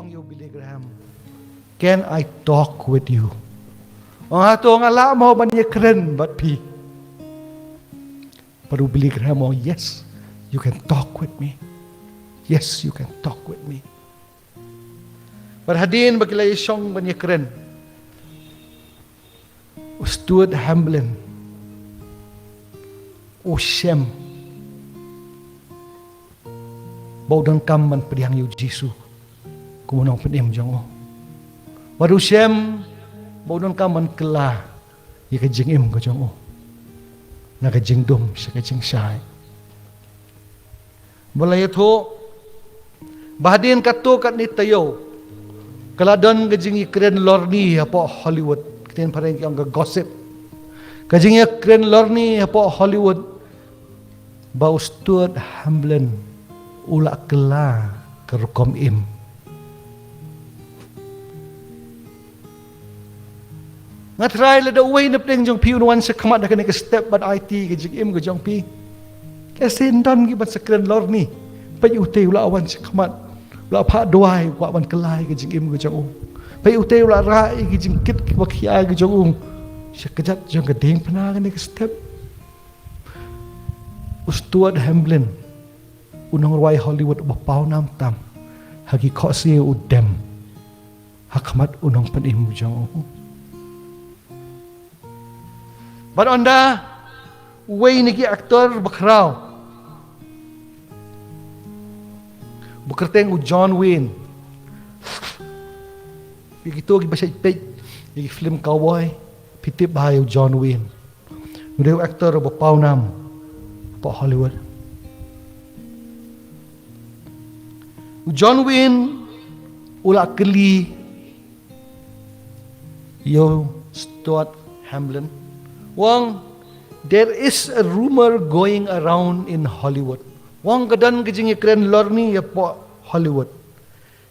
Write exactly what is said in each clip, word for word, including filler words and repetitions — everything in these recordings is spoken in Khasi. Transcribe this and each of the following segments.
Ong ïa u Billy Graham, "Can I talk with you?" Ong, "Hato nga lah mo ban ïakren bad phi?" Bad u Billy Graham ong, "Yes, you can talk with me. Yes, you can talk with me." Bad hadien ba ki la ïashong ban ïakren, u Stuart Hamblen u shem ba u donkam ban pdiang ïa u Jisu kum u nongpynim jong u. Bad u shem ba u donkam ban kylla ïa ka jingim ka jong u na ka jingdum sha ka jingshai. Ba la ïathuh ba hadien katto katne taïew ka la don ka jingïakren lorni hapoh Hollywood. Ka ktien phareng ki ong ka gossip. Ka jingïakren lorni hapoh Hollywood ba u Stuart Hamblen u la kylla ka rukom im. Nga tharai lada uwei na pdeng jong phi un wan sha khmat ha kane ka step ban aiti ka jingim ka jong phi, ka sdang don ki ban sa kren lorni. Peit, utei u la wan sha khmat, u la phah duwai, u kwah ban kylla ïa ka jingim ka jong u. Peit, utei u la rah ïa ki jingkit kiba khia ka jong u sha kjat jong ka diengphna kane ka step. U Stuart Hamblen, u nongrwai Hollywood uba pawnam tam, ha ki khohsiew u dem ha khmat u nongpynim jong u. Bad ynda uwei na ki actor bakhraw, ba kyrteng u John Wayne. Ïa kito kiba shait peit ïa ki film cowboy, phi tip bha ïa u John Wayne. U dei u actor uba pawnam hapoh Hollywood. U John Wayne u la kylli ïa u Stuart Hamblen, u ong, "There is a rumor going around in Hollywood." U ong, "Ka don ka jingïakren lorni hapoh Hollywood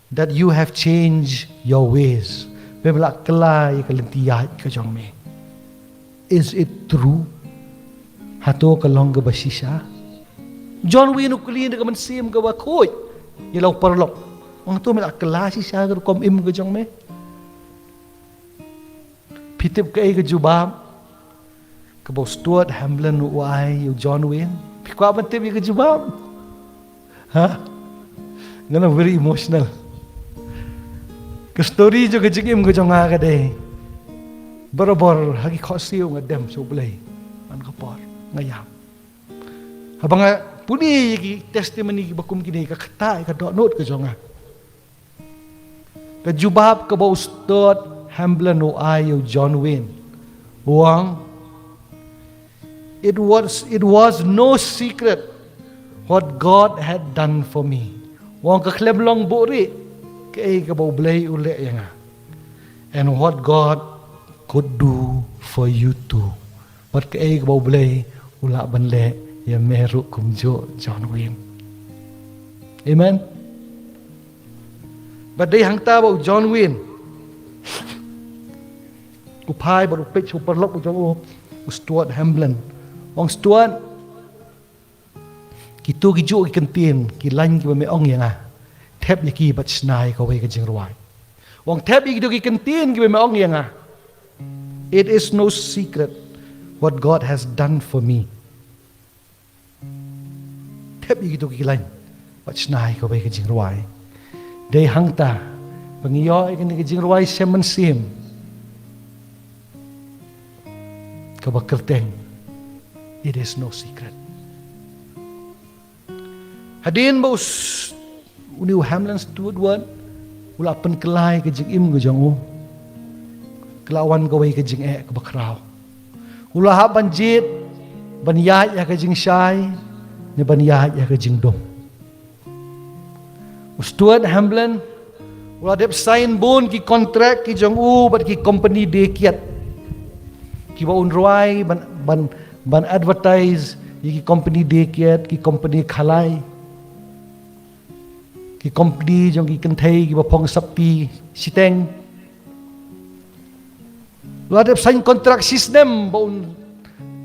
that you have changed your ways. Ba me la kylla ïa ka lynti ïaid ka jong me. Is it true? Hato ka long kaba shisha?" John Wayne u kylli na ka mynsiem kaba khuid ïa la u paralok, u ong, "Hato me la kylla shisha ka rukom im ka jong me?" Phi tip kaei ka jubab kaba u Stuart Hamblen u ai ïa u John Wayne? Phi kwah ban tip ïa ka jubab? Ha? Nga long very emotional. Ka story jong ka jingim ka jong nga ka dei, barabor ha ki khohsiew nga dem sha U Blei man ka por, nga ïap. Haba nga pule ïa ki testimony kiba kum kine, ka ktah ïa ka dohnud ka jong nga. Ka jubab kaba u Stuart Hamblen u ai ïa u John Wayne, u ong, "It was, it was no secret what God had done for me." U ong, "Ka khlem long buhrieh kaei kaba U Blei u leh ïa nga. And what God could do for you too. Bad kaei kaba U Blei u lah ban leh ïa me ruh kumjuh, John Wayne." Amen. Bad dei hangta ba u John Wayne u phai bad u peit sha u paralok u jong u, u Stuart Hamblen. U ong, "Stuart, kito kijuh ki kyntien, ki lain kiba me ong ïa nga, thep ïa ki bad shna ïa kawei ka jingrwai." U ong, "Thep ïa kito ki kyntien kiba me ong ïa nga. It is no secret what God has done for me." Thep ïa kito ki lain bad shna ïa kawei ka jingrwai. Dei hangta ba ngi ïoh ïa kane ka jingrwai shem mynsiem kaba kyrteng, "It is no secret." Hadien ba u s-, une u Hamblen Stuart Ward u la pynkylla ïa ka jingim ka jong u, ka la wan kawei ka jingeh kaba khraw. U la hap ban jied ban ïaid ïa ka jingshai ne ban ïaid ïa ka jingdum. U Stuart Hamblen u la dep sign bun ki contract ki jong u bad ki company die kiad kiba un rwai ban, ban, ban advertise ïa ki company die kiad, ki company khalai, ki company jong ki kynthei kiba phong sopti shiteng. U la dep sign contract shisnem ba un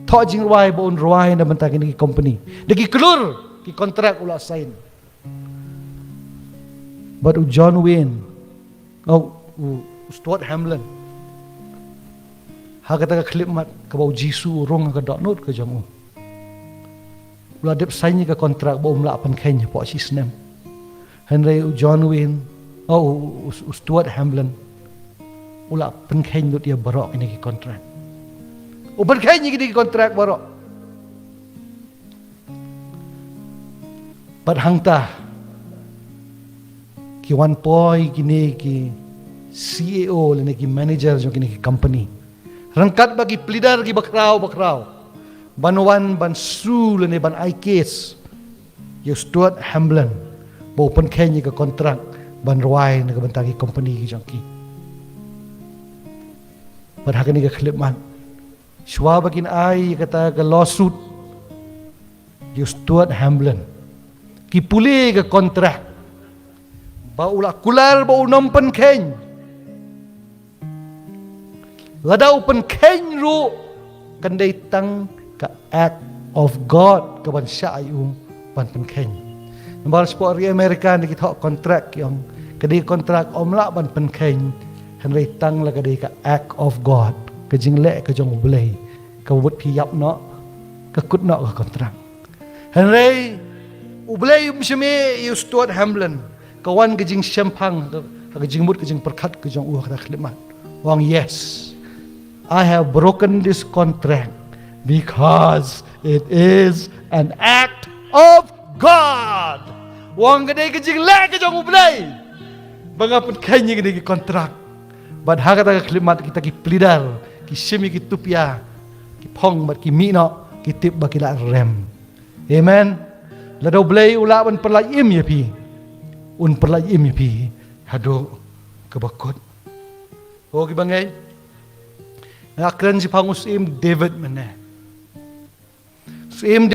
thoh jingrwai, ba un rwai na bynta kine ki company. Da ki klur ki contract u la sign. Bad u John Wayne Oh, u, u Stuart Hamblen. Ha kata ka khyllipmat kaba u Jisu u rung ha ka dohnud ka jong u, u la dep sign ïa ka kontrak ba um lah pynkheiñ hapoh shi snem. Hynrei u John Wynne, oh, u, u, u Stuart Hamblen, u la pynkheiñ lut ïa baroh kine ki kontrak. U pynkheiñ ïa kine ki kontrak baroh. Bad hangta ki wan poi kine ki C E O lane ki manager jong kine ki company, ryngkat bad ki pleader kiba khraw ba khraw, ban wan ban sue lane ban ai case ïa u Stuart Hamblen ba u pynkheiñ ïa ka kontrak ban rwai na ka bynta ki company ki jong ki. Bad ha kane ka khyllipmat, shuwa ba kin ai ïa kata ka lawsuit ïa u Stuart Hamblen, ki pule ka kontrak ba u la kular ba un ym pynkheiñ. Lada u pynkheiñ ruh, kan dei tang ka act of God ka ban shah ïa u ban pynkheiñ. Namar shapoh ri America ne ki thoh kontrak ki ong, ka dei kontrak ym lah ban pynkheiñ, hynrei tang la ka dei ka act of God, ka jingleh ka jong U Blei, ka bud phi ïap noh, ka kut noh ka kontrak. Hynrei U Blei um shym eh ïa u Stuart Hamblen. Ka wan ka jingshemphang, ka, ka jingmut, ka jingpyrkhat ka jong u ha kata ka khyllipmat. U ong, "Yes, I have broken this contract because it is an act of God." U ong, "Ka dei ka jingleh ka jong U Blei ba nga pynkheiñ ïa kine ki kontrak." Bad ha kata ka khyllipmat kita ki pleader ki shim ïa ki tupia, ki phong bad ki mih noh, ki tip ba ki la rem. Amen. Lada U Blei u lah ban pynlait im ïa phi, un pynlait im ïa phi haduh kaba kut. Oh, kiba ngeit, nga kren shaphang u Syiem David mynne. Syiem